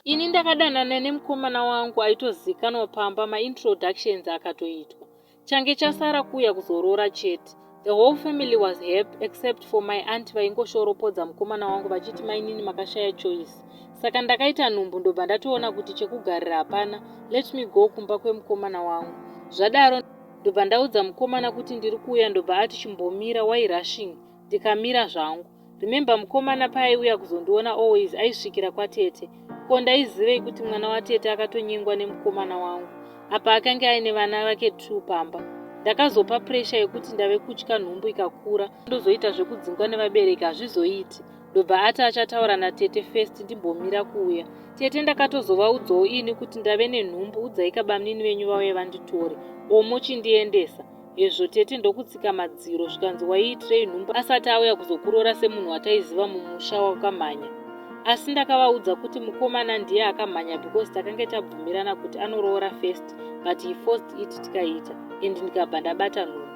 Ini ndakadanana nemukomana wangu aitozikanwa pamba maintroductions akatoitwa. Change chasara kuuya kuzoroora chete. The whole family was happy except for my aunt vaingoshoropodza mukomana wangu vachiti mainini makashaya choice. Saka ndakaita nhumbu ndobva ndatoona kuti chekugarira hapana let me go kumba kwemukomana wangu. Zvadaro ndobva ndaudza mukomana kuti ndiri kuuya ndobva ati chimbomira why rushing ndikamira zvangu. Remember mukomana paaiuya kuzondiona always aisvikira kwatete. Ko ndaizivei kuti mwana watete akatonyengwa nemukomana wangu. Apa akange aine vana vake two pamba. Ndakazopa pressure yekuti ndave kutya nhumbu ikakura ndozoita zvekudzingwa nevabereki hazvizoiti. Ndobva ati achataura natete first ndimbomira kuuya. Tete ndakatozovaudzawo ini kuti ndave nenhumbu udzai kabamnini venyu vauye vanditore. Or mochindiendesa. Hezvo tete ndokutsika madziro zvikanzi waiitirei nhumbu asati auya kuzokuroora semunhu wataiziva mumusha wakamhanya. Asi ndakavaudza kuti mukomana ndiye akamhanya because takange tabvumirana kuti anoroora first but he forced it tikaita and ndikabva ndabata nhumbu.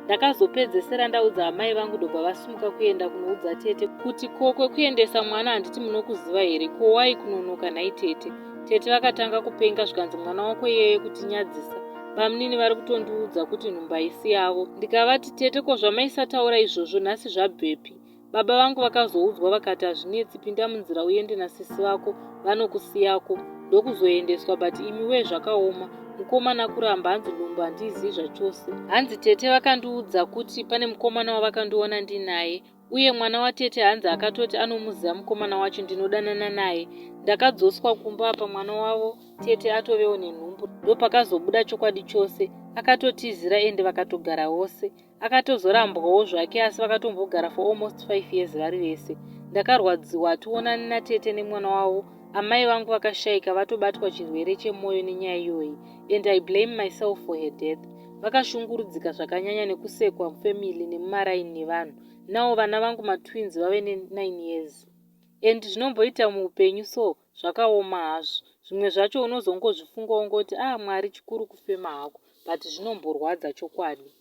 Ndakazopedzesera ndaudza amai vangu ndobva vasumuka kuenda kunoudza tete kuti ko kwekuendesa mwana handiti munokuziva here ko wai kunonoka nhai tete. Tete vakatanga kupenga zvikanzi mwana wako iyeye kutinyadzisa. Bamnini vari kutondiudza kuti nhumbu haisi yavo. Ndikavati tete ko zvamaisataura izvozvo nhasi zvabvepi? Baba vangu vakazoudzwa vakati hazvinetsi pinda munzira uende nasisi vako vanokusiyako. Ndokuzoendeswa but imi wee zvakaoma. Mukomana kuramba hanzi nhumbu handiizii zvachose. Hanzi tete vakandiudza kuti pane mukomana wavakandiona ndinaye uye mwana watete hanzi akatoti anomuziva mukomana wacho ndinodanana naye. Ndakadzoswa kumba apa mwana wavo tete atovewo nenhumbu ndopakazobuda chokwadi chose akatotizira ende vakatogara vose. Akatozorambwawo zvake asi vakatombogara for almost 5 years vari vese. Ndakarwadziwa hationani natete nemwana wavo amai vangu vakashaika vatobatwa chirwere chemoyo nenyaya iyoyi and I blame myself for her death. Vakashungurudzika zvakanyanya nekusekwa mufamily nemumaraini nevanhu. Now vana vangu matwins vave ne 9 years. And zvinomboita muupenyu so zvakaoma hazvo. Zvimwe zvacho unozongozvifunga wongoti ah Mwari chikuru kufema hako but zvinomborwadza chokwadi.